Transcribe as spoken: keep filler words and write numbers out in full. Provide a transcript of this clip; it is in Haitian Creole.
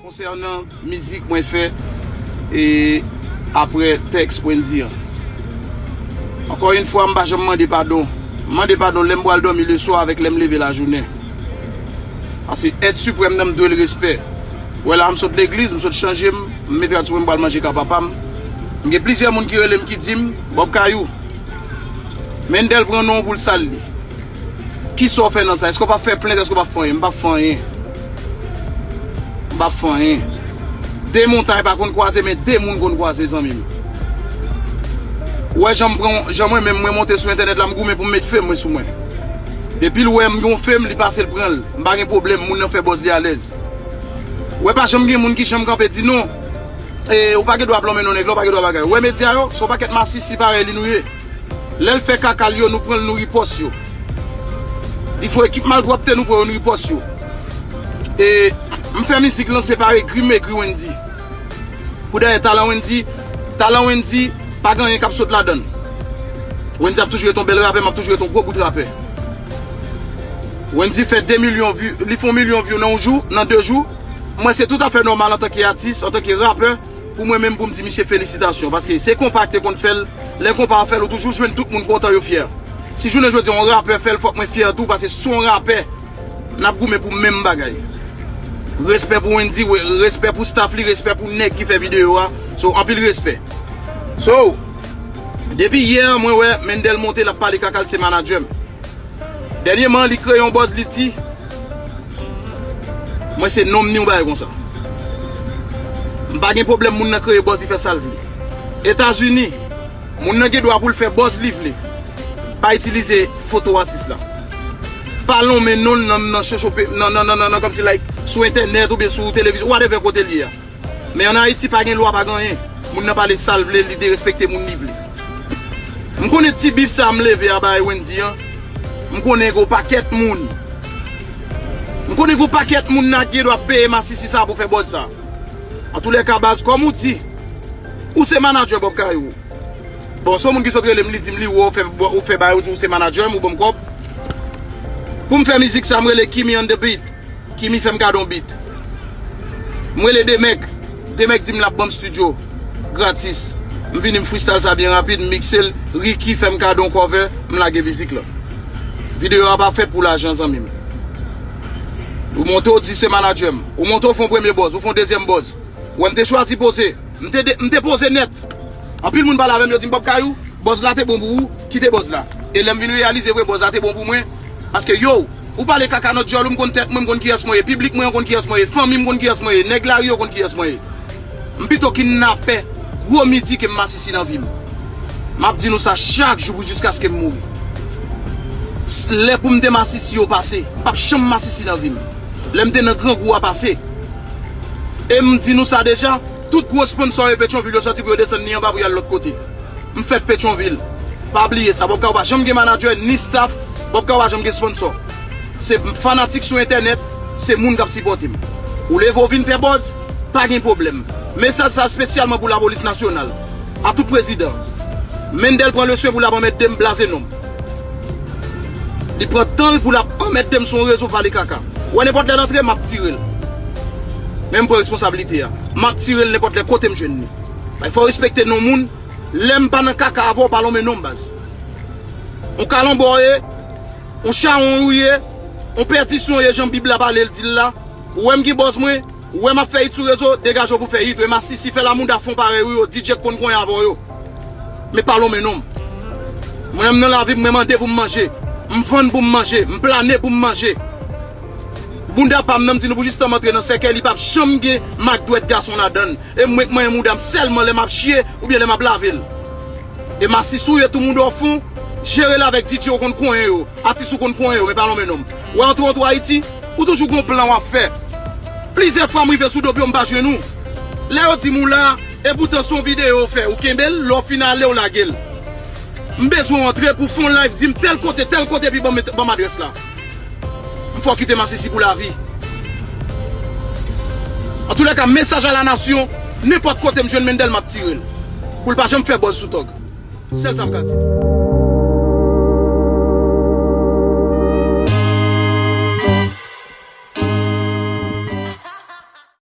Konsènan mizik mwen fè, e, apre tèks Wendy an. Ankò yon fwa, m pa janm mande padon. M mande padon lè m pral dòmi leswa avèk lè m leve lajounen. Paske èt siprèm nan m dwe l respè. Wè la, m sot legliz, m sot chanje m, m mete rad sou mwen, m pral manje ka papa m. M gen plizyè moun ki rele m, ki di m, Bob Kayou, Mendel pran non w pou l sal li. Kisa w fè nan sa? Èske w p ap fè plent? Èske w p ap fè anyen? M p ap fè anyen. M p ap fè anyen. De montay pa konn kwaze, men de moun konn kwaze, zanmi m. Ou wè jan m pran, jan mwen menm mwen monte sou entènèt la, m goumen pou m met fem mwen sou mwen. Depi l wè m gon fem, li pase l pran l. M pa gen pwoblèm, moun nan fè buzz li alèz. Ou wè pa janm gen moun ki janm kanpe di non. E, ou pa gen dwa ap lonmen non nèg la, ou pa gen dwa bagay. Ou wè medya yo, se yon pakèt masisi parèy li nou ye. Lè l fè kaka l yo, nou pran l, nou ripòs yo. Li fò ekip malpwòpte nou pran yo, nou ripòs yo. E m fè mizik lan, se pa egri m egri Wendy. Pou dayè talan Wendy, talan Wendy, pa gen anyen k ap sot ladan l. Wendy ap toujou ret yon bèl rapè, m ap toujou ret yon gwo bout rapè. Wendy fè de milyon view, li fè yon milyon view nan yon jou, nan de jou. Mwen, se toutafè nòmal antanke atis, antanke rapè, pou mwen menm pou m di misye felisitasyon, paske se konpa k te konn fè l. Lè konpa ap fè l, ou toujou jwenn tout moun kontan, yo fyè. Si jounen jodi a yon rapè fè l, fòk mwen fyè tou, paske se yon rapè, n ap goumen pou menm bagay. Respè pou Wendy, we-, respè pou staff li, respè pou nèg ki fè videyo a. So, anpil respè. So, depi yè, mwen wè Mendel monte, l ap pale kaka l, se manadjè m. Dènyèman, li kreye yon buzz, li di, mwen se nonm ni yon bagay konsa. M pa gen pwoblèm moun nan kreye buzz, li fè sa l vle. Etazini, moun nan gen dwa pou l fè buzz li vle. Pa itilize foto atis la. Pa lonmen non l nan, nan chochope, nan, nan, nan, nan, nan, kòmsi like, sou entènèt oubyen sou televizyon, whatever kote l ye a. Men ann Ayiti, pa gen lwa, pa gen anyen. Moun nan pale sa l vle, li derespekte moun li vle. M konnen ti bif sa m leve a bay Wendy an. M konnen gen yon pakèt moun. M konnen gen yon pakèt moun nan ki gen dwa peye masisi sa pou fè buzz sa. Antoulèka, baz, kòm ou di, ou se manadjè Bob Kayou. Bon, se yon moun ki sot rele m, li di m li wè ou fè, ou fè bagay, ou di ou se manadjè m, ou ban m kòb. Pou m fè mizik sa, m rele Kimi on the beat. Kimi fè m kado yon beat. M rele Demèg. Demèg di m l ap ban m studio gratis. M vini, m freestyle sa byen rapid, m mikse l. Ricky fè m kado yon cover, m lage mizik la. Videyo a pa fèt pou lajan, zanmi m. Ou monte, ou di se manadjè m. Ou monte, ou fè yon premye buzz, ou fè yon dezyèm buzz. Ou wè m te chwazi poze. M te de-, m te poze nèt. Anpil moun pale avè m, yo di m, Bob Kayou, buzz la te bon pou ou, kite buzz la. E lè m vin reyalize vre, buzz la te bon pou mwen. Paske yo, ou pale kaka nan dyòl ou, m konn tèt mwen, m konn kiyès mwen ye. Piblik mwen an konn kiyès mwen ye. Fanmi m konn kiyès mwen ye. Nèg lari yo konn kiyès mwen ye. M pito kidnapè gwo midi ke m masisi nan vi m. M ap di nou sa chak jou pou jiskaske m mouri. S-, lè pou m te masisi yo pase. M p ap janm masisi nan vi m. Lè m te nan grangou a pase. E m di nou sa deja, tout gwo sponsò yo Petyonvil yo sòti pou yo desann ni anba pou y al lòt kote. M fèt Petyonvil. Pa bliye sa, Bob Kayou pa janm gen manadjè, ni staff, Bob Kayou pa janm gen sponsò. Se fanatik sou entènèt, se moun k ap sipòte m. Ou leve, ou vin fè buzz, pa gen pwoblèm. Mesaj sa espesyalman pou lapolis nasyonal. A tout prezidan. Mendel pran leswen pou l ap anmède m, blaze non m. Li pran tan l pou l ap anmède m sou yon rezo, pale kaka. Ou wè, nenpòt lè l antre, m ap tire l. Men m pran responsablite a. M ap tire l nenpòt lè kote m jwenn li. Bay, fò w respekte non moun. Lè m pa nan kaka avè w, pa lonmen non m, baz. On kalanbò w ye, on chawony ou ye, on pèdisyon w ye, jan Bib la pale l di l la. Ou wè m gen buzz mwen, ou wè m ap fè hit sou rezo, degaje w pou fè hit ou. E masisi fè lamouda fon parèy ou yo, D J k konn konyen avè w yo. Men pa lonmen non m. Mwen menm nan lavi m, mwen mande pou m manje. M vann pou m manje. M plane pou m manje. Bounda pa m nan, m di nou pou jistan m antre nan sèkèy, li p ap janm gen mak dwèt gason ladan l. E mwen k manyen mouda m sèlman lè m ap chye oubyen lè m ap lave l. E masisi w ye, tou mouda w fon, jere l avèk D J ou konn konyen yo, atis ou konn konyen yo, men pa lonmen non m. Ou wè, antre w antre w Ayiti, ou toujou gon plan w ap fè. Plizyè fwa m rive sou do pye w, m pa jwenn ou. Lè yo di m ou la, epoutan se yon videyo w fè, ou kenbe l, lè w fin ale, w lage l. M bezwen w antre pou w fè yon live, di m tèl kote, tèl kote, epi ban m, ban m adrès la. M fè w kite masisi pou lavi. Antoulèka, mesaj a la nasyon, nenpòt kote m jwenn Mendel, m ap tire l. Pou l pa janm fè buzz sou tòg. Sèl sa m ka di.